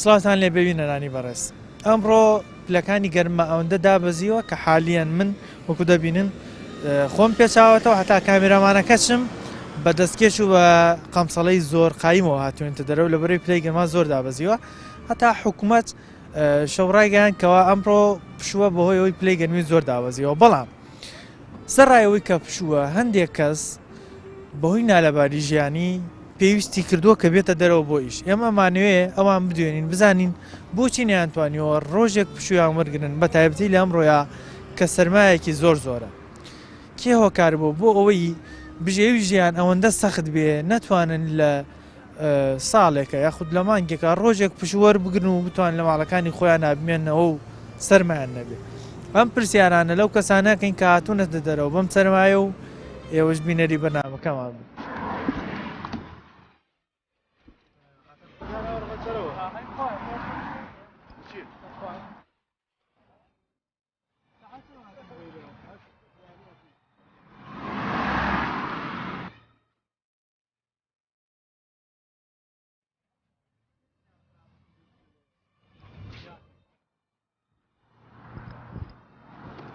سڵاوتان لێ بێ بینەرانی بەڕێز ئەمڕۆ پلەکانی گەرما ئەوەندە دابەزیوە کە حالیەن من وەکو دەبینن خۆم پێچاوەتەوە هەتا کامێرامانەکەشم بە دەستکێش و بە قەمسەڵەی زۆر قایمەوە هاتوێنتە دەرەوە لە بەرەی پلەی گەرما زۆر دابەزیوە هەتا حکوومەت شەو ڕایگەیان کەوا ئەمڕۆ پشووە بەهۆی ئەوەی پلەی گەرمی زۆر دابەزیوە بەڵام سەرڕای ئەوەی کە پشووە هەندێک کەس بەهۆی نالەباری ژیانی پێویستی کردووە کە بێتە دەرەوە بۆ ئیش ئێمە ئەمانەوێ ئەوان بدوێنین بزانین بۆچی نەیانتوانیوە ڕۆژێک پشوویان وەرگرن بە تایبەتی لە ئەمڕۆیا کە سەرمایەکی زۆر زۆرە کێ هۆکار بوو بۆ ئەوەی بژێوی ژیان ئەوەندە سەخت بێ نەتوانن لە ساڵێکە یاخود لە مانگێکا ڕۆژێک پشوو وەربگرن و بتوان لە ماڵەکانی خۆیان بمێنەوە و سەرمایان نەبێ ئەم پرسیارانە لەو کەسانەکەین کە هاتوونەتە دەرەوە بەم سەرمایە و ئێوەش بینەری بەرنامەکەمان بن.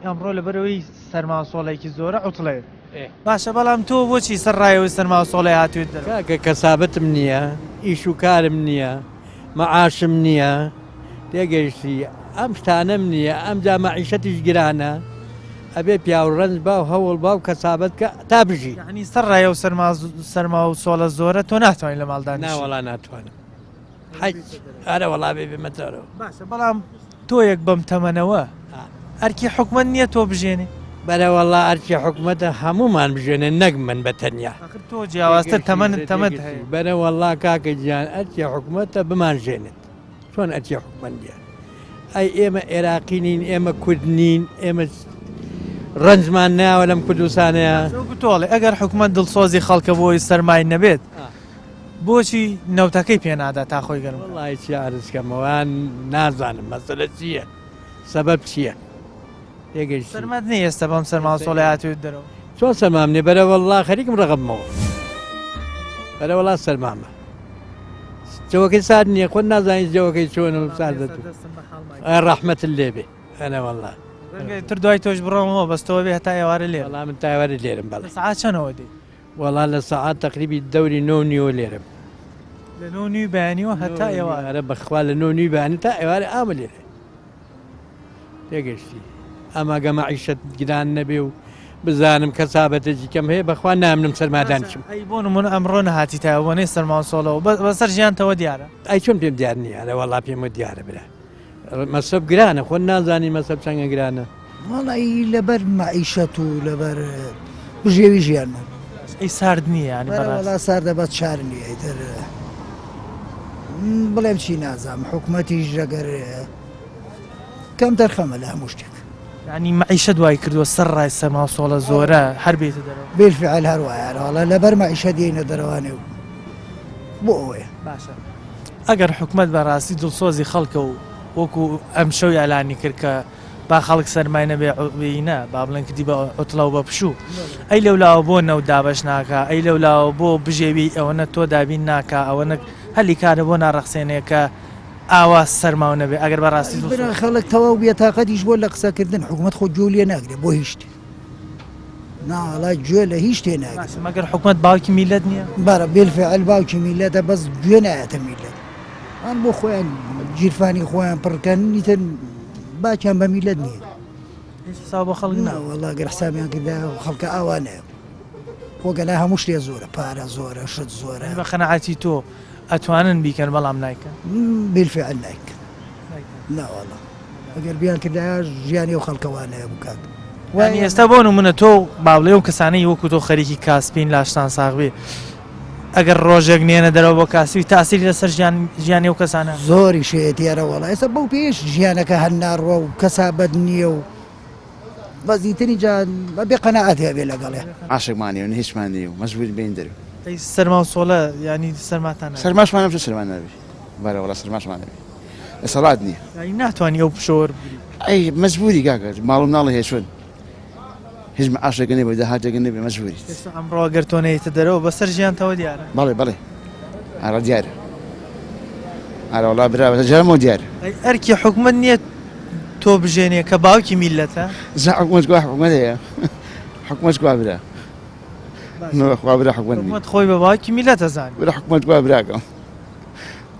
ئەمڕۆ لەبەرەوەی سەرما سۆڵێکی زۆرە عوتڵێ باشە بەڵام تۆ بۆچی سەر ڕایەوەی سەرما سۆڵێ هاتوێت کاکە کەسابەتم نییە ئیش و کارم نییە مەعاشم نییە تێگەیشتی ئەم شتانەم نییە ئەمجا مەعیشەتیش گرانە ئەبێ پیاو ڕەنج با و هەوڵ با و کەسابەت کە تا بژی. یەعنی سەر ڕای ئەو سەرما سەرما و سۆڵە زۆرە تۆ ناتوانانی لە ماڵ دانیشی؟ نا وەڵا ناتوانم حەج ئەرە وەڵا بێ بێمە دەرەوە. باشە بەڵام تۆیەک بەم تەمەنەوە ئەرکی حکومەت نییە تۆ بژێنێ؟ بەرە وەڵا ئەرکی حکومەتە هەموومان بژێنێ نەک من بە تەنیا. ئاخر تۆ جیاوازتر تەمەنت تەمەنت هەیە. بەرە وەڵا کاکە گیان ئەرکی حکومەتە بمانژێنێت. چۆن ئەرکی حکومەت نییە؟ ئەی ئێمە عێراقی نین ئێمە کورد نین ئێمە ڕەنجمان ناوە لەم کوردستانەیە تۆڵێ ئەگەر حکومەت دڵسۆزی خەڵکە بۆی سەرمای نەبێت بۆچی نەوتەکەی پێنادا تا خۆی گەرم وڵی چی عرزکەمەوان نازانم مەسەلە چییە سەبەب چییە تێگەیشتی سەرمات نییە ئێستا بەم سەرما و سۆڵەی هاتوویت دەرەوە؟ چۆن سەرمام نییە بەرە وەڵڵا خەریکم ڕەغبمەوە بەرە وەڵا سەرمامە جەوەکەی سارد نییە خۆت نازانیت جەوەکەی چۆنە و ساردە تو ئای ڕەحمەتت لێبێ ئەرە وەڵا ڕەنگە تر دوای تۆش بڕۆمەوە بەس تۆ بێ هەتا ئێوارە لێرە وەڵا من تا ئێوارە لێرم بەڵێ لە سەعات چەنەوە دێی؟ وەڵا لە سەعات تەقریبی دەوری نۆ و نیوە لێرم لە نۆ و نیوی بەیانیوە هەتا ئێوارە ئەرە بەخوا لە نۆ و نیوی بەیانی تا ئێوارە ئامە لێرە تێگەشتی ئەمە گە مەعیشەت گران نەبێ و بزانم کەسابەتێکی کەم هەیە بەخوا نامنم سەرما دانیشم. ئەی بۆ نمونە ئەمڕۆ نەهاتیتایە بۆنەی سەرما و سۆڵەوە بەسەر ژیانتەوە دیارە؟ ئەی چۆن پێم دیار نییە ئەرێ وەڵا پێمەوە دیارە برا مەسرەف گرانە خۆت نازانی مەسرەف چەنگە گرانە. وەڵایی لەبەر مەعیشەت و لەبەر بژێوی ژیانمان. ئەی سارد نییە یانی بەڕاست؟ بەرە وەڵا ساردە بەس چار نییە ئیتر بڵێم چی نازانم حکومەتیش ئەگەر کەمتەرخەمە لە هەموو شتێک. یانی مەعیشەت وای کردووە سەر ڕای سەرما و سۆڵە زۆرە هەر بێیتە دەرەوە؟ بیلفعل هەر وایە ئەرەوەڵا لەبەر مەعیشەت دێینە دەرەوانێ و بۆ ئەوەیە. باشە ئەگەر حکومەت بەڕاستی دڵسۆزی خەڵکە و وەکو ئەمشەو ئیعلانی کرد کە با خەڵک سەرمای نەبێ عوبینە با بڵێن کردی بە عوتڵە و بە پشوو ئەی لەولاوە بۆ نەوت دابەش ناکا ئەی لەولاوە بۆ بژێوی ئەوەنە تۆ دابین ناکا ئەوەنە هەلی کارە بۆ ناڕەخسێنێ کە ئاوا سەرماو نەبێ ئەگەر بەڕاستی دڵسۆز برا خەڵک تەواو بێتاقەتیش بووە لە قسەکردن حکومەت خۆ گوێ لێ ناگرێ بۆ هیچ شتێ ناوەڵا گوێ لە هیچ شتێ ناگرێ. باشە مەگەر حکومەت باوکی میللەت نییە؟ بەرە بیلفعل باوکی میللەتە بەس گوێ نایەتە میللەت ئەوان بۆ خۆیان گیرفانی خۆیان پڕکەن ئیتر باکیان بە میللەت نییە. هیچ حساب بۆ خەڵک نا وەڵا گەر حسابیان کردایە خەڵکە ئاوا نەبوو خۆ گەلا هەموو شتێ زۆرە پارە زۆرە شت زۆرە. بە قەناعەتی تۆ ئەتوانن بیکەن بەڵام نایکەن؟ بیلفعل نایکەن ناوەڵا ئەگەر بیان کردایە ژیانی ئەو خەڵکە وا نەبوو کاک. یانی ئێستا بۆ نمونە تۆ با بڵێ ئەو کەسانەی وەکو تۆ خەریکی کاسپین لاشتان ساغ بێ ئەگەر ڕۆژێک نێنە دەرەوە بۆ کاسبی تاسیری لەسەر ژیان ژیانی ئەو کەسانە زۆری شێتی ئەرە وەڵا ئێستا بەو پێیەش ژیانەکە هەر ناڕوا و کەسابەت نییە و بەس ئیتر ئینجا بەبێ قەناعەت هەبێ لەگەڵێ. عاشقمان نیە و هیچمان نیە و مەجبورین بێین دەرەوە. ئەی سەرما و سۆڵە یانی سەرماتان نابێ؟ سەرماشمان نەبێ سەرما نابێ بەرە وەڵا سەرماشمان نەبێ دەسەڵات نییە. یانی ناتوانی ئەو پشۆ وەربگری؟ ئەی مەجبوری کاکە ماڵ و مناڵ هەیە چۆن هیچ معاشێکە نەبێ داهاتێکە نەبێ مەجبوریت. ئێستا ئەمڕۆ ئەگەر تۆ نەیەیتە دەرەوە بەسەر ژیانتەوە دیارە؟ بەڵێ بەڵێ ئارا دیارە ئارا وەڵا برا بەسەر ژیانمەوە دیارە. ئەی ئەرکی حکومەت نییە تۆ بژێنێ کە باوکی میللەتە؟ جا حکومەت کوا حکومەت هەیە حکومەت کوا برا خوا برا حکومەت حکومەت خۆی بە باوکی میللەت ئەزانێ. برا حکومەت کوا براکەم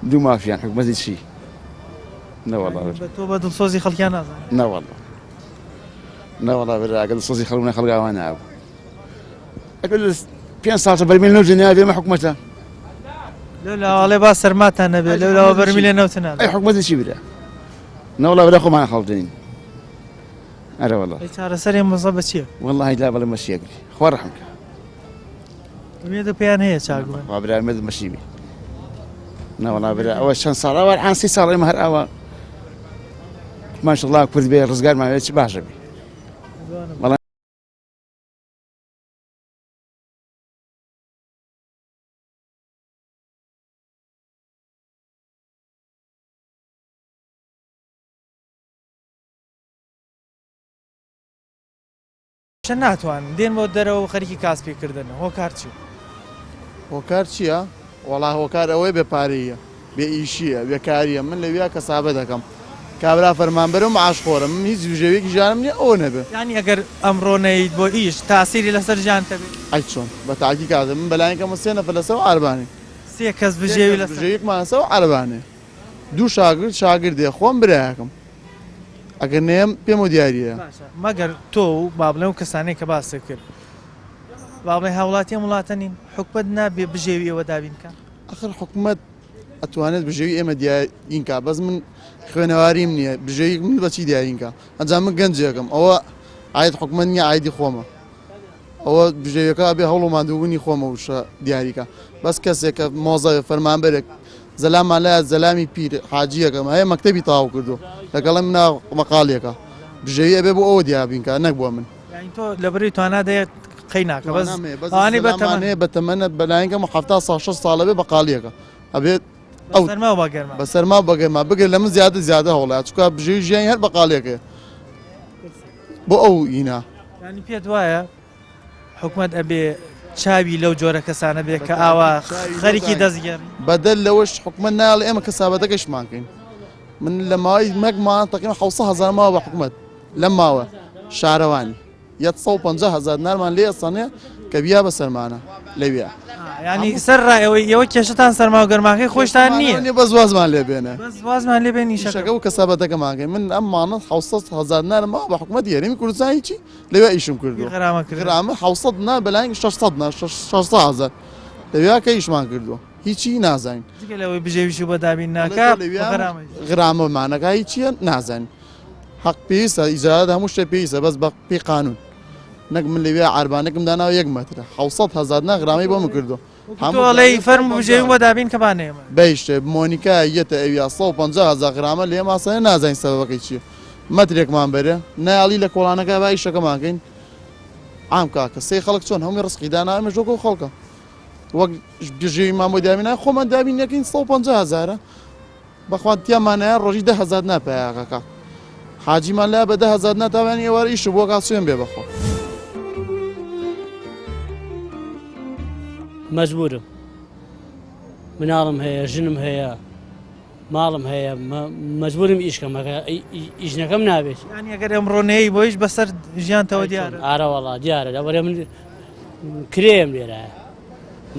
دوو مافیان حکومەتی چی نەوەڵا بە تۆ بە دڵسۆزی خەڵکیان نازانێ. نەوەڵا نەوەڵا برا ئەگەر دڵسۆزی خەڵک نە خەڵک ئاوا نابوو ئەگەر پێ ساڵ بەرمیل نەوت نابێ مە حکومەتە لەو لاواڵێ با سەرماتان نەبێ لەو لاوە بەرمیلە نەوت نابێ. ئەی حکومەتی چی برا نەوەڵا برا خۆمان خەڵتێنین ئەرە وەڵا. ئەی چارەسەری ئەم وەزعە بە چییە؟ وەڵاهی لا بەڵێ مەشیەک بی خوا ڕەحم کە. ئومێدە پێیان هەیە چاک بن. خوا برا ئومێد مەشی بی. نەوەڵا برا ئەوە چەند ساڵ ئەوە الآن سی ساڵ ئێمە هەر ئاوا ماشەڵڵا کورد بێ ڕزگارمان بێ چ باشە بی. بەڵام چە ناتوانن دێن بۆ دەرەوە و خەریکی کاسپی کردنن هۆکار چیە؟ هۆکار چیە؟ وەڵا هۆکار ئەوەیە بێ پارەییە بێ ئیشیە بێ کاریە من لەویا کەسابە دەکەم کابرا فەرمانبەرە و معاش خۆرە من هیچ بژێویەکی ژیانم نیە ئەوە نەبێ. یانی ئەگەر ئەمڕۆ نەیەیت بۆ ئیش تاسیری لەسەر ژیانت ئەبێ؟ ئەی چۆن بە تاکی کاتە من بەلایەن کەمەوە سێ نەفەر لەسەر ئەو عەرەبانەین. سێ کەس بژێوی لەسەر. بژێویەکمان لەسەر ئەو عەرەبانەیە دوو شاگرد شاگردێ خۆم برایەکم. ئەگەر نەیەم پێمەوە دیارییە. باشە مەگەر تۆ و با بڵێم ئەو کەسانەی کە باست کرد با بڵێین هاوڵاتی ئەم وڵاتە نین حکومەت نابێ بژێوی ئێوە دابین کا؟ ئەخر حکومەت ئەتوانێت بژێوی ئێمە دیارین کا بەس من خوێنەواریم نییە بژێوی من بەچی دیارین کا ئەنجام من گەنجێکم ئەوە عاید حکومەت نییە عایدی خۆمە. ئەوە بژێویەکە ئەبێ هەوڵ و ماندووبوونی خۆمە وشە دیاریکە بەس کەسێک کە مۆزەوێ فەرمانبەرێک زەلامان لایە زەلامی پیر حاجیەکەم هەیە مەکتەبی تەواو کردو لەگەڵ منا مەقاڵیەکە بژێوی ئەبێ بۆ ئەوە دیابینکە نەک بۆ من. یانی تۆ لەبەرەی توانا دەیە قەی ناکە بەس ئەوانەی بە تەمەن هەیە بە تەمەنە بەلایەن کەم 70 ساڵ 60 ساڵە بێ بەقاڵیەکە ئەبێت ئەو سەرما و بە گەرما بە سەرما و بە گەرما بگرە لە من زیاتر زیاتر هەوڵە چونکە بژێوی ژیانی هەر بەقاڵیەکەیە بۆ ئەو ئینا. یانی پێت وایە حکومەت ئەبێ چاوی لەو جۆرە کەسانە بێ کە ئاوا خەریکی دەستگێڕی؟ بەدەر لەوەش حکومەت نایەڵێ ئێمە کەسابەتەکەشمان کەین من لە ماوەی مەک مانگ تەقریبا 700 هەزار ماوە بە حکومەت لەم ماوە شارەوانی 150 هەزار دینارمان لێ ئەسەنێ کە بیا بە سەرمانە لەویا. یانی سەر ڕای ئەوەی ئێوە کێشەتان سەرما و گەرماکەی خۆشتان نییە. نییە بەس وازمان لێ بێنە. بەس وازمان لێ بێن ئیشەکە. ئیشەکە و کەسابەتەکەمان کەین من ئەم مانە 700 هەزار دینارم ماوە بە حکومەتی هەرێمی کوردستان هیچی لەویا ئیشم کردووە. غرامە کردن. غرامە 700 دینار بەلایەن 600 دینار 600 هەزار لەویا کە ئیشمان کردووە هیچی نازانین. جگە لەوەی بژێویشی بۆ دابین ناکا غرامەیش. غرامەمانەکە هیچیە نازانین. حەق پێویستە ئیجازە هەموو شتێک پێویستە بەس بە پێی قانون نەک من لەوێ عربانێکم داناوە یەک مەترە 600 هەزار نا غرامەی بۆ من کردو تۆ ئەڵێی فەرموو بژێویم بۆ دابین کە با نەیەمە بەیشتێ مۆنیکا یەتە ئەویا 150 هەزار غرامە لێ ماسەیە نازانین سەبەبەکەی چییە مەترێکمان بەرێ نایاڵی لە کۆڵانەکە با ئیشەکەمان کەین عام کاکە سەی خەڵک چۆن هەمووی ڕزقی دانا ئەمەش وەکو خەڵکە وەک بژێویمان بۆ دابین خۆمان دابین نەکەین 150 هەزارە بەخوا تیامانایە ڕۆژی 10 هەزار نا پایاغەکە حاجیمان لا بە 10 هەزار نا تاوانی ئێوارە ئیش بۆ کا سوێن بێ بەخوا. مەجبورم مناڵم هەیە ژنم هەیە ماڵم هەیە مەجبورم ئیشکەم ئیشنەکەم نابێت یانی ئەگەر ئەمڕۆ نەیەی بۆ ئیش بەسەر ژیانتەوە دیارە ئارەوەڵا دیارە لەبەرێ من کرێم لێرە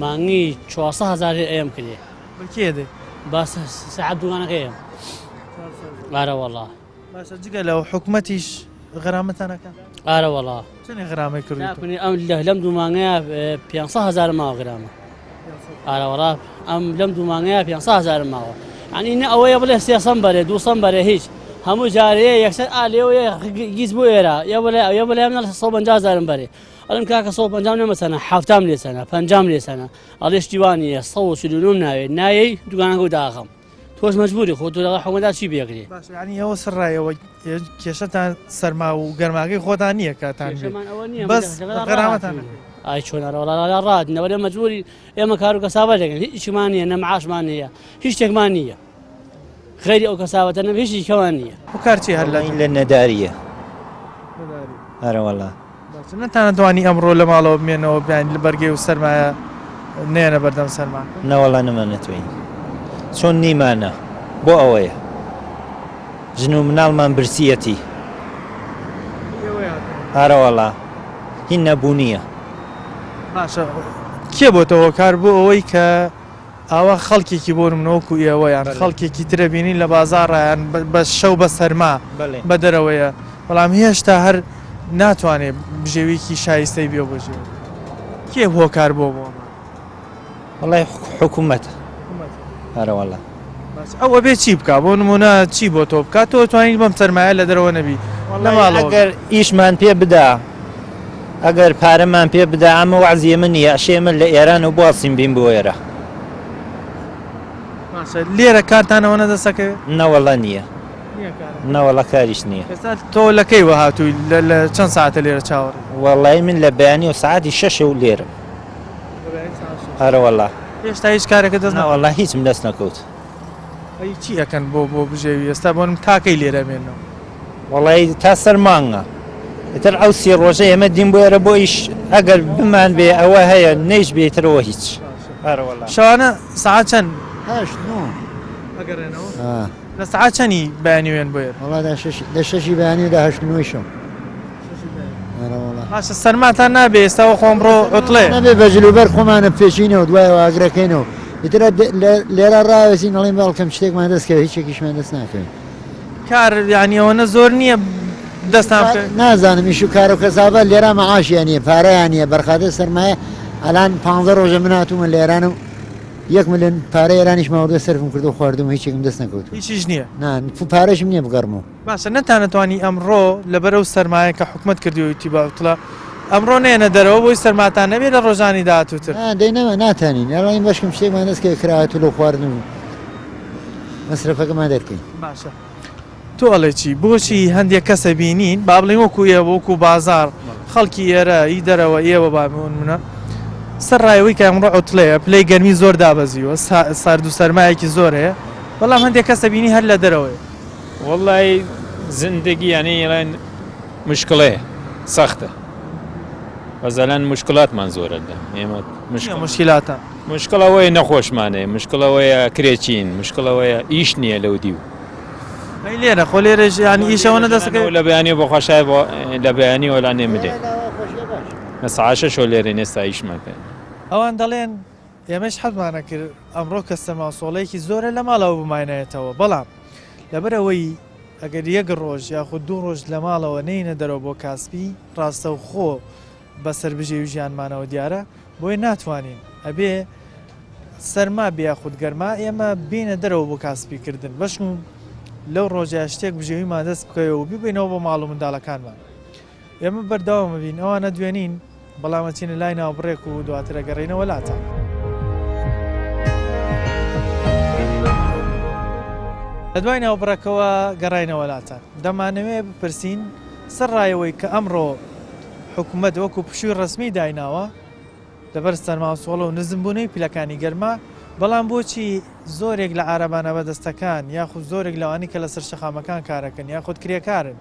مانگی 400 هەزار ئەم کرێ بە کێ دێ؟ با سەعات دووانەکەیە ئارە وەڵا. باشە جگە لەو حکومەتیش غەرامەتان ئەکا؟ ئارە وەڵا. چەنێ غرامەی کردووی تۆ؟ ناکونی ئەم لەم دوو مانگەیە 500 هەزارم ماوە غرامە. ئارە وەڵا ئەم لەم دوو مانگەیە 500 هەزارم ماوە. یعنی نە ئەوەیە بڵێ سێسەم بەرێ دووسەم بەرێ هیچ هەموو جارەیە یەکسەر ئا لێوەیە گیز بۆ ئێرە یە بڵێ یە بڵێ من 150 هەزارم بەرێ ئەڵێم کاکە 150 نەمەسەنە حەفتام لێ سەنە پەنجام لێ سەنە ئەڵێ شتی وا نییە 149 ناوێ نایەی دوکانەکە داخەم تۆش مەجبوری خۆ تۆ لەگەڵ حکومەتدا چی بێگرێ باشە یعنی ئەوە سڕایەوە کێشەتان سەرما و گەرماکەی خۆتان نییە کاتان بێ بەس غەرامەتان. ئای چۆن ئەرەوەڵا لا ڕات نەوەرێ مەجبوری ئێمە کار و کەسابەت دەکەین هیچمان نییە نە معاشمان نییە هیچ شتێکمان نییە غەیری ئەو کەسابەتە نەبێ هیچ دیکەمان نییە. هۆکار چیە هەر لە. لە نەداریە ئەرەوەڵا. باشە نەتانەتوانی ئەمڕۆ لە ماڵەوە بمێنەوە بیان لە بەرگەی و سەرمایە نەیەنە بەردەم سەرما؟ نەوەڵا نەمانەتوانی چۆن نیمانە بۆ ئەوەیە ژن و مناڵمان برسیەتی ئارەوەڵا هین نەبوونیە. باشە کێ بۆتە هۆکار بۆ ئەوەی کە ئاوا خەڵکێکی بۆ نمونە وەکو ئێوە یان خەڵکێکی ترە بینین لە بازاڕا یان بە شەو بە سەرما بە دەرەوەیە بەڵام هێشتا هەر ناتوانێ بژێویکی شایستەی بێ بۆ ژێ کێ هۆکار بۆ بۆ وڵی حکوومەت هەرەوەڵە ئەو ئەبێ چی بکا بۆ نمونە چی بۆ تۆ بکات تۆ توانیت بەم سەرمایە لە دەرەوە نەبی لە ماڵەوە ئەگەر ئیشمان پێ بدا ئەگەر پارەمان پێ بدا ئەمە وەعزی ئێمە نییە ئەشێ ئێمە لە ئێران و بواسین بین بۆ ئێرە. باشە لێرە کارتان ئەوەنە دەستەکەوێت؟ نەوەڵا نییە. نەوەڵا کاریش نییە. ئێستا تۆ لە کەیوە هاتووی لە چەند ساعتە لێرە چاوەڕێی؟ وەڵی من لە بەیانی و ساعتی شەشە و لێرم. ئەرەوەڵا. هێشتا هیچ کارێکت دەست نەوەڵا هیچم دەست نەکەوت. ئەی چی ئەکەن بۆ بۆ بژێوی ئێستا بۆنم تاکەی لێرە مێنەوە؟ وەڵی تا سەر مانگە ئیتر ئەو سی ڕۆژە ئێمە دین بۆ ئێرە بۆ ئیش ئەگەر بمان بێ ئەوە هەیە نەیش بێترەوە هیچ شەوانە سەعات چەند هەشت نۆ ئەگەڕێنەوە لە سەعات چەنی بەیانی وێن بۆ ئێرە وەڵا دە شەشی بەیانی و دە هەشت نۆی شەو باشە سەرماتان نابێ ئێستا وەخۆ ئەمڕۆ عوتڵێ نەبێ بە جلوبەر خۆمانە پێچینەوە دوایەوە ئاگرەکەینەوە ئیتر لێرە ڕاوێزین ئەڵێن بەڵکەم شتێکمان دەست کەوێ هیچێکیشمان دەست ناکەوێت کار یانی ئەوەنە زۆر نییە دەستان بکەوێت؟ نازانم ئیش و کار و کەسابەت لێرە مەعاشیان نییە پارەیان نییە بەرخاتر سەرمایە ئەلان پانزە ڕۆژە من هاتوومە لە ئێران و یەک ملیۆن پارە ئێرانیش ماوردە سەرفم کردو خواردوم هیچێکم دەست نەکەوتووە هیچیش نییە؟ نا پارەشم نییە بگەڕمەوە. باشە نەتانەتوانی ئەمڕۆ لەبەر ئەو سەرمایە کە حکومەت کردوویەتی بە عوتڵە ئەمڕۆ نەیەنە دەرەوە بۆی سەرماتان نەبێ لە ڕۆژانی داهاتووتر؟ نا دەی نەما ناتانین ئەڵێن بەشکم شتێکمان دەست کەوێ کراوەتو لەو خواردن و مەسرەفەکەمان دەرکەین. باشە تۆ ئەڵێ چی بۆچی هەندێک کەسە بینین با بڵێین وەکو ئێوە وەکو بازاڕ خەڵکی ئێرە ئی دەرەوە ئێوە با منە سەر ڕایەوەی کە ئەمڕۆ عوتڵەیە پلەی گەرمی زۆر دابەزیوە سارد و سەرمایەکی زۆر هەیە بەڵام هەندێک کەسە بینی هەر لە دەرەوەیە. وەڵای زندگی یانی ئەڵێن مشکڵەیە سەختە بەزەلەن مشکلاتمان زۆرە لە ئێمە مشکلاتە مشکل ئەوەیە نەخۆشمان هەیە مشکل ئەوەیە کرێچین مشکل ئەوەیە ئیش نییە لەو دیو ئەی لێرە خۆ لێرەش یانی ئیشەوە نەدەستەکەوێت لە بەیانی بۆ خۆشای بۆ لە بەیانی وەلا نێمدێ لە سەعات شەشەوە لێرەین ئێستا ئیشمان پێ ئەوان دەڵێن ئێمەش حەزمان ئەکرد ئەمڕۆ کە سەرما و سۆڵەیەکی زۆرە لە ماڵەوە بماینایەتەوە، بەڵام لەبەر ئەوەی ئەگەر یەک ڕۆژ یاخود دوو ڕۆژ لە ماڵەوە نەینە دەرەوە بۆ کاسپی ڕاستەوخۆ بەسەر بژێوی ژیانمانەوە دیارە، بۆیە ناتوانین ئەبێ سەرما بێ یاخود گەرما ئێمە بێینە دەرەوە بۆ کاسپی کردن بەشکم لەو ڕۆژە شتێک بژێویمان دەست بکەوێ و بیبەینەوە بۆ ماڵ و منداڵەکانمان. ئێمە بەردەوام ئەبین ئەوان ئەدوێنین بەڵام ئەچینە لای ناوبڕێک و دواتر ئەگەڕێینەوە لاتان. لە دوای ناوبڕەکەوە گەڕاینەوە لاتان دەمانەوێ بپرسین سەر ڕایەوەی کە ئەمڕۆ حکومەت وەکو پشووی ڕەسمی دایناوە لەبەر سەرماوسۆڵە و نزمبوونەوەی پلەکانی گەرما، بەڵام بۆچی زۆرێک لە عارەبانە بەدەستەکان یاخود زۆرێک لەوانەی کە لەسەر شەقامەکان کارەکەن یاخود کرێکارن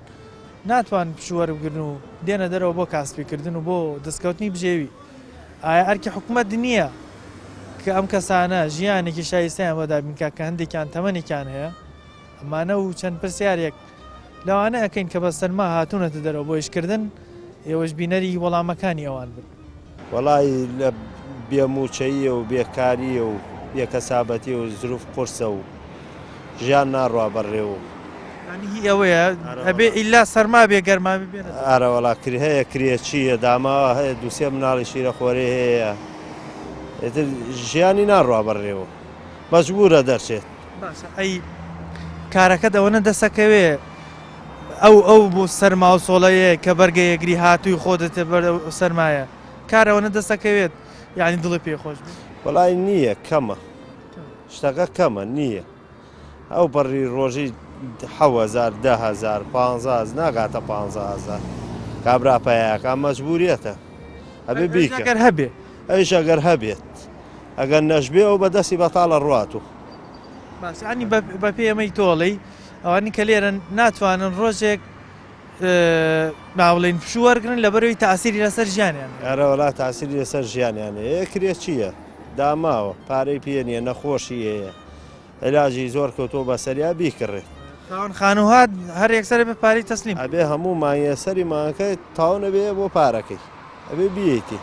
ناتوانن پشوو وەربگرن و دێنە دەرەوە بۆ کاسپیکردن و بۆ دەستکەوتنی بژێوی؟ ئایا ئەرکی حکومەت نییە کە ئەم کەسانە ژیانێکی شایستەیان بۆ دابین بکات کە هەندێکیان تەمەنێکیان هەیە؟ ئەمانە و چەند پرسیارێک لەوانە ئەکەین کە بە سەرما هاتوونەتە دەرەوە بۆ ئیشکردن، ئێوەش بینەری وەڵامەکانی ئەوان بن. وەڵایی لە بێ مووچەییە و بێ کارییە و بێ کەسابەتیە و زروف قورسە و ژیان ناڕوا بەڕێ و. یانی هی ئەوەیە ئەبێ ئیلا سەرما بێ گەرما بێ بێنە. ئارە وەڵا کری هەیە کرێچییە داماوە هەیە دوو سێ مناڵی شیرەخۆرەی هەیە ئیتر ژیانی ناڕوا بەڕێ و مەجبوورە دەرچێت. باشە ئەی کارەکەت ئەوەنە دەسەکەوێ ئەو ئەو بۆ سەرما و سۆڵەیە کە بەرگە یەگری هاتووی خۆ دەتە بەر سەرمایە کار ئەوەنە دەسەکەوێت یعنی دڵی پێ خۆش بێ؟ وەڵای نییە کەمە شتەکە کەمە نییە ئەو پەڕی ڕۆژی حەوەزار دههزار پ ناگاتە پ هزار کابرا پایەکە مەجبوریەتە. ئەبێ بیکە ئەگەر هەبێ. ئەویش ئەگەر هەبێت ئەگەر نەشبێ ئەو بە دەستی بەتاڵە ڕوات و. باشە یانی بە پێی ئەمەی تۆ ئەڵێی ئەوانەی کە لێرەن ناتوانن ڕۆژێک با بڵێین پشوو وەرگرن لەبەرئەوەی تاسیری لەسەر ژیانیان هەیە. ئەرە وەڵا تاسیری لەسەر ژیانیان هەیە ئێ کرێ چییە داماوە پارەی پێ نییە نەخۆشی هەیە عیلاجی زۆر کەوتووە بەسەریا بیکڕێت. خاوەن خانوو هات هەر یەکسەر ئەبێ پارەی تەسلیم بکا. ئەبێ هەموو مانگێ سەری مانگەکە تاو نەبێ بۆ پارەکەی ئەبێ بیەیتی.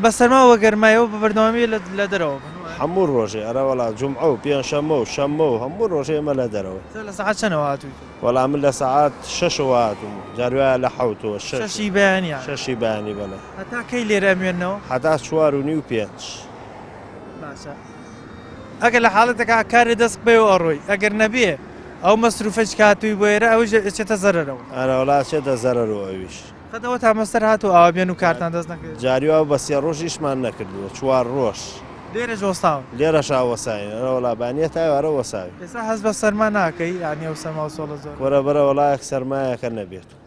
بە سەرما وە گەرمایەوە بە بەردەوامی لە دەرەوە بن. هەموو ڕۆژێ ئەرە وەڵا جومعە و پێنجشەممە و شەممە و هەموو ڕۆژێ ئێمە لە دەرەوەین. تۆ لە سەعات چەنەوە هاتوویت؟ وەڵا من لە سەعات شەشەوە هاتووم جار وایە لە حەوتەوە شەش. شەشی بەیانی یان؟ شەشی بەیانی بەڵێ. هەتا کەی لێرە ئەمێننەوە؟ هەتا چوار و نیو پێنج. باشە ئەگەر لە حاڵەتێکا کارێ دەست بکەی و ئەڕۆی ئەگەر نەبێ ئەو مەسروفەش کە هاتووی بۆ ئێرە ئەویش ئەچێتە زەرەرەوە. ئەرە وەڵا ئەچێتە زەرەرەوە ئەویش. قەت ئەوەتان بەسەر هاتووە ئاوا بێن و کارتان دەست نەکەوێت؟ جاری وا بە سێ ڕۆژ ئیشمان نەکردووە چوار ڕۆژ. لێرەش وەستاون؟ لێرەشا وەساوین ئەرە وەڵا بانیە تا ئێوارە وەساوین. ئێستا هەست بە سەرما ناکەی؟ یانی ئەو سەرما و سۆڵە زۆرە؟ وەرە بەرە وەڵا یەک سەرمایەکە نەبێت و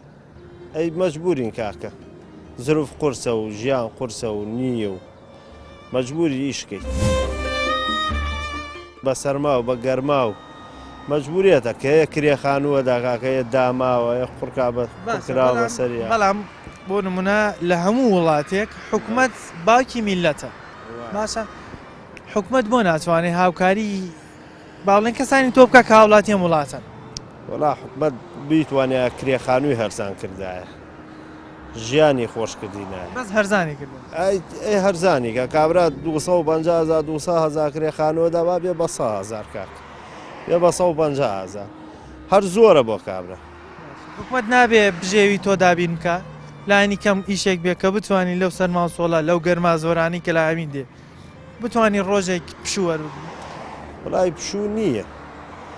ئەی مەجبوورین کاکە زروف قورسە و ژیان قورسە و نییە و مەجبوری ئیش کەیت بە سەرما و بە گەرما و مەجبوریەتە کە یە کرێ خانووە دا کاکە یە داماوە یە قوڕکا بە قوڕکراوە بە سەریا. بەڵام بۆ نمونە لە هەموو وڵاتێک حکومەت باوکی میللەتە باشە حکومەت بۆ ناتوانێت هاوکاری با بڵێن کەسانی تۆ بکە کە هاوڵاتی ئەم وڵاتەن. وەڵا حکومەت بیتوانایە کرێ خانووی هەرزان کردایە. ژیانی خۆش کردینایە. بەس هەرزانی کردن. ئەی ئەی هەرزانی کە کابرا 250 هزار 200 هزار کرێ خانووە دا با بێ بە 100 هزار کاک بێ بە 150 هزار هەر زۆرە بۆ کابرا. حکومەت نابێ بژێوی تۆ دابین بکا لانی کەم ئیشێک بێ کە بتوانی لەو سەرما و سۆڵە لەو گەرما زۆرانەی کە لە هاوین دێ بتوانی ڕۆژێک پشوو وەربگری. وەڵای پشوو نییە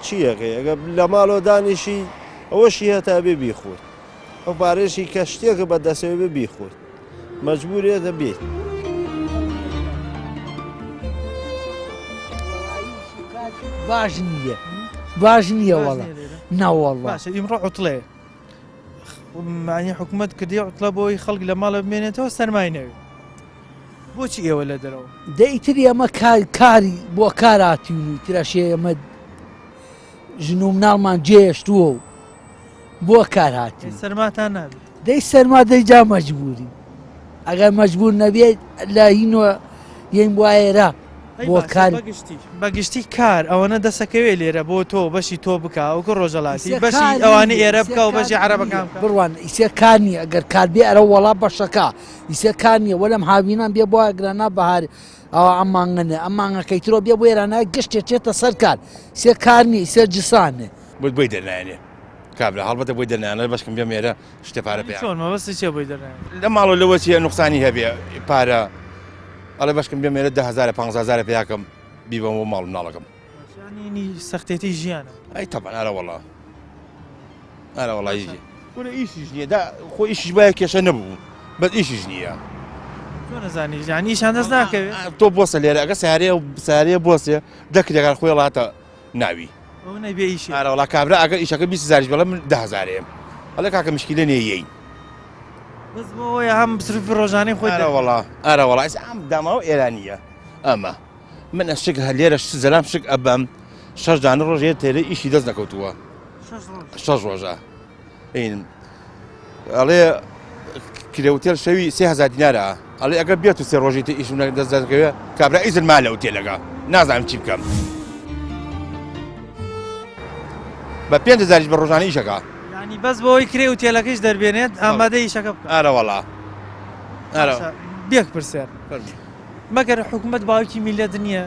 چییەکەی ئەگە لە ماڵەوە دانیشی ئەوەشی هەتا بێ بیخۆیت. ئەو پارەیەشی کە شتێکە بە دەسەوە بێ بیخۆیت مەجبورێتە بێت. باش نییە باش نییە وەڵا ناوەڵ باشە ئیمڕۆ عوتڵەیە معنی حکوومەت کردی عوتڵە بۆی خەڵک لە ماڵە بمێنێتەوە سەرمای نەوێت بۆچی ئێوە لە دەرەوە دەیتر ئێمە کاری بۆ کاراتیون و ترەشێ ئێمە ژن و مناڵمان جێشتووە و بۆ کار هاتین. سەرماتان نابێت؟ دەی سەرما دەی جا مەجبوری ئەگەر مەجبور نەبێت لە هینۆ یەین بۆ ئێرە بۆ کار بەگشتی کار ئەوەنە دەسەکەوێ لێرە بۆ تۆ بەشی تۆ بکە ئەوکە ڕۆژەڵاتی بەشی ئەوانە ئێرە بکە و بەشی عەرەبەکان بڕوان ئیسێ کار نییە ئەگەر کار بێ ئەرە وەڵا بەشەکە ئیسێ کار نییە وەلم هاوینان بێ بۆ ئەگرا بەهار ئەوە ئەم مانگەنێ ئەم مانگەکەی ترۆ بێ بۆ ئێرانە گشتێ چێتە سەر کار سێ کار نییە سێ جسانێ بۆی دەرنایەنێ کابرا هەڵبەتە بۆی دەرنایەنە بەشکم بێم ئێرە شتێ پارە پێ چۆن مەبەستی چیە بۆی دەرنایەنێ لە ماڵەوە لەوە چیە نوقسانی هەبێ پارە ئەڵێ بەشکم بێم ئێرە 10000 15000 پێیاکەم بیبەم بۆ ماڵ مناڵەکەم ینی سەختێتی ژیانە ئەی تەبعەن ئەرە وەڵا ئەرە وەڵا کورە ئیشیش نییە دا خۆ ئیشیش وایە کێشە نەبوو بەس ئیشیش نییە چۆن ئەزانی یانی ئیشان دەست ناکەوێت تۆ بۆسە لێرە ئەگە سارەیە سارەیە بۆسێ دەکرێکار خۆی ڵاتە ناوی ئەو نەبێ ئیشی ئارە وەڵا کابرا ئەگەر ئیشەکە 20 هزاریش بڵێ من 10 هزارەیەم ئەڵێ کاکە مشکیلە نییە یەی بەس بۆ ئەوەیە هەم سرفی ڕۆژانەی خۆی ئارە وەڵا ئارە وەڵا ئێستا ئەم داماوە ئێرانییە ئەمە من ئەشک هەر لێرە زەلام شک ئەبەم شەش دانە ڕۆژێ تێرە ئیشی دەست نەکەوتووە شەش ڕۆژە این ئەڵێ کرێ وتێل شەوی 3000 دینارە ئەڵێ ئەگەر بێت و سێ ڕۆژی تر ئیشم دەست دەکەوێ کابرا ئیزن ما لە ئوتێلەکە نازانم چی بکەم بە 5000 بە ڕۆژانە ئیشەکە ینی بەس بۆی کرێ وتێلەکەیش دەربێنێت ئامادە ئیشەکە بکە ئارە وەڵا ئارە بێک پرسیار مەگەر حکومەت باوکی میلەت نییە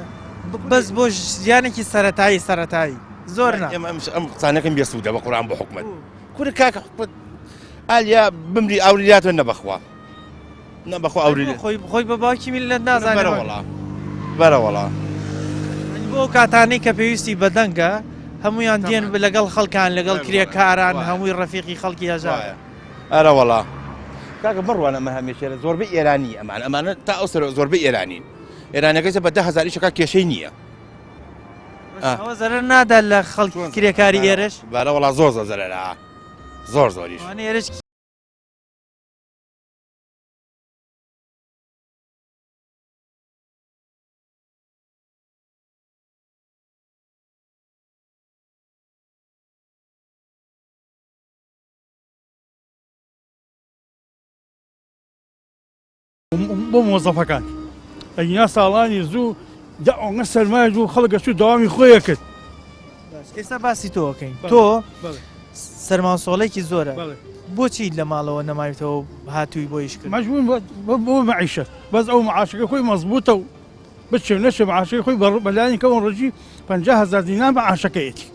بەس بۆ ژیانێکی سەتایی سەتایی زۆر نا ئێمە ئەم قسانەکەم بێسوودە بە قورئان بۆ حکومەت کورە کاکە حکومەت ئالیا بمری ئاوریاتۆ نەبەخوا نەبەخوا ئەوری خۆی خۆی بە باوکی میلەت نازانێت بەرە وەڵا بەرە وەڵا بۆ کاتانەی کە پێویستی بەدەنگە هەمویان دێن لەگەڵ خەڵکان لەگەڵ کرێکاران هەمووی ڕەفیقی خەڵکی هەژار ئەرە وەڵا کاکە بڕوانە ئەمە هەمێشە زۆربەی ئێرانی ئەمان ئەمانە تا ئەو سەر زۆربەی ئێرانین ئێرانەکەی بە 10000 ئیشەکە کێشەی نییە ئەوە زەرەر نادا لە خەڵکی کرێکاری ئێرەش بارە وەڵا زۆر زۆر زەرەرە زۆر زۆریش ئێرەش. بۆ مۆزەفەکان ئەگینا ساڵانی زوو دە ئەوەنە سەرمایە بوو خەڵک ئەچوو دەوامی خۆی ئەکرد. ئێستا باسی تۆ ئەکەین تۆ سەرماوسۆڵێکی زۆرە بۆچی لە ماڵەوە نەماویتەوە هاتووی بۆ ئیش کرد؟ مەجبوون بۆ مەعیشەت بەس ئەو معاشەکە خۆی مەزبوتە و بچێ نەچێ معاشەکەی خۆی بەلانی کەمەوە ڕۆژی 50 هەزار دینار معاشەکەیەتی.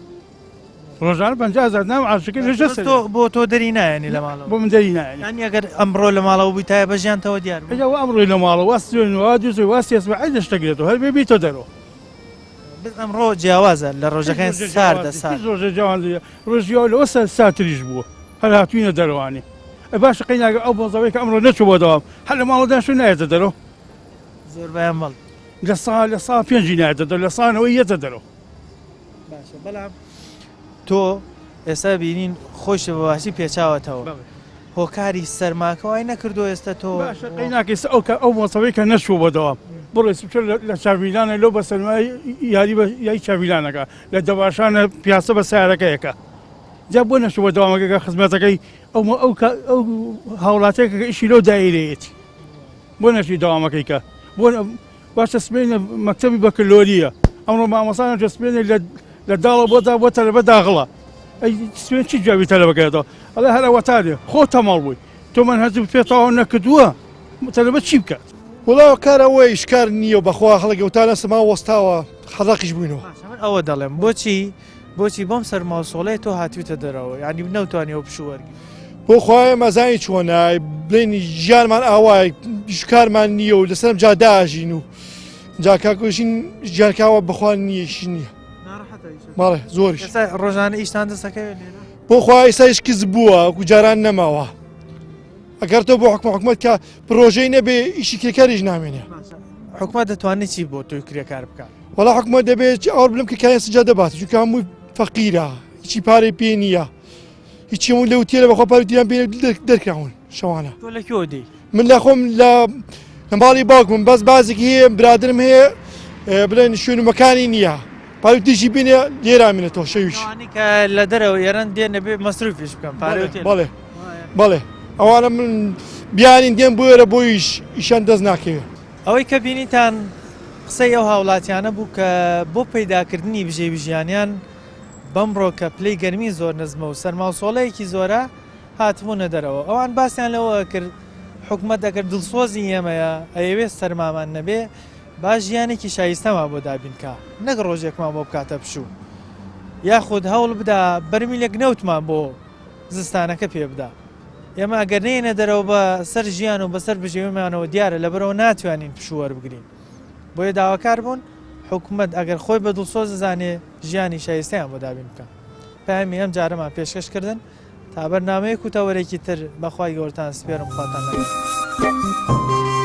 ڕۆژانە 50 هەزار نام عاشقی لە ژە تۆ بۆ تۆ دەری نایەنی لە ماڵەوە بۆ من دەری نایەنی یانی ئەگەر ئەمڕۆ لە ماڵەوە بوویتایە بە ژیانتەوە دیار بوو ئەوە ئەمڕۆی لە ماڵەوە وا سوێن وا دووسێ وا سێ عەی دەشتەگرێتەوە هەر بێ بیتە دەرەوە بەس ئەمڕۆ جیاوازە لە ڕۆژەکان ساردە سارد ڕۆژە جیاوازە ڕۆژی لەوە سەر ساتریش بووە هەر هاتوینە دەرەوانی ئە باشە قەی ناگە ئەو بۆزەوەی کە ئەمڕۆ نەچوو بۆ دەوام هەر لە ماڵەوە داشتوو نایەتە دەرەوە زۆر بەیان بەڵێ لە سا پێنجی نایەتە دەرەوە لە سانەوەی یەتە دەرەوە باشە بەڵام تۆ ئێستا بینین خۆیشە بە باشی پێچاوەتەوە هۆکاری سەرماکە وای نەکردو ئێستا تۆ باشە قەی ناکەی ئەو کە ئەو مۆسەوەی کە نەچوو بۆ دەوام بڕێ سوچە لە چاویلانە لەو بە سەرمای یاری بە یای چاویلانەکە لە دەباشانە پیاسە بە سیارەکەیەکە جا بۆ نەچوو بۆ دەوامەکە کە خزمەتەکەی ئەو ئەو ئەو هاوڵاتێکە کە ئیشی لەو دایرەیەتی بۆ نەچوی دەوامەکەی کە بۆ باشە سبەینێ مەکتەبی بەکەلۆریە ئەمڕۆ مامۆستا نەچوە سبەینێ لە لە داڵە بۆ دا بۆ تەلەبە داغڵە ئەی سوێن چی جوابی تەلەبەکەیەتەوە ئەڵێ هەر ئەوەتا دێ خۆ تەمەڵ بووی تۆ مەنهەج پێ تەواو نەکردووە تەلەبە چی بکات؟ وەڵا کار ئەوەیە ئیشکار نییە و بەخوا خەڵک ئەوتا لە سەما وەستاوە حەڕەقیش بووینەوە. باشە من ئەوە دەڵێم بۆچی بۆچی بەم سەرما و سۆڵەیە تۆ هاتوویتە دەرەوە یانی نەوتوانی ئەو پشوو وەرگری؟ بۆ خوا ئێمە زانی چۆنە بڵێن ژیانمان ئاوایە ئیش کارمان نییە و لەسەرم جادا ئەژین و جا کاکۆژین ژیان کاوە بەخوا نییە ئیشی نییە بەڵێ زۆریش ئێستا ڕۆژانە ئیشتان دەستەکەوێت لێرە؟ بۆ خوا ئێستا ئیش کز بووە وەکو جاران نەماوە ئەگەر تۆ بۆ حکومە حکومەت کە پرۆژەی نەبێ ئیشی کرێکاریش نامێنێ حکومەت دەتوانێت چی بۆ تۆی کرێکار بکات؟ وەڵا حکومەت دەبێت ئەوە بلم کرێکاریان سجا دەبات چونکە هەمووی فەقیرە هیچی پارەی پێ نییە هیچی هەموو لەو تێرە بەخوا پارەی تیان پێ دەرکراون شەوانە تۆ لە کوێوە دێی؟ من لە خۆم لە لە ماڵی باوکم بەس بازێکی هەیە برادرم هەیە بڵێن شوێن و مەکانی نییە پارەی تیژی بینێ لێرا منێتەوە شەویش ئەوانەی کە لە دەرەوە ئێران دێن ئەبێ مەسروفیش بکەن پارەی تێ بەڵێ بەڵێ ئەوانە من بیانین دێن بۆ ئێرە بۆ ئیش ئیشیان دەست ناکەوێ. ئەوەی کە بینیتان قسەی ئەو هاوڵاتیانە بوو کە بۆ پەیداکردنی بژێوی ژیانیان بەمڕۆ کە پلەی گەرمی زۆر نزمە و سەرماوسۆڵەیەکی زۆرە هاتبوونە دەرەوە. ئەوان باسیان لەوە ئەکرد حکومەت ئەگەر دڵسۆزی ئێمەیە ئەیەوێت سەرمامان نەبێ با ژیانێکی شایستەمان بۆ دابین کا نەک ڕۆژێکمان بۆ بکاتە پشوو یاخود هەوڵ بدا بەرمیلێک نەوتمان بۆ زستانەکە پێ بدا. ئێمە ئەگەر نەیەنە دەرەوە بە سەر ژیان و بەسەر بژێویمانەوە دیارە لەبەرەوە ناتوانین پشوو وەربگرین. بۆیە داواکار بوون حکومەت ئەگەر خۆی بە دڵسۆز دەزانێ ژیانی شایستەیان بۆ دابین بکا. پەیامی ئەم جارەمان پێشکەش کردن تا بەرنامەیەک و تەوەرێکی تر بە خوای گەورەتان سپێرم خواتان لەگەڵ.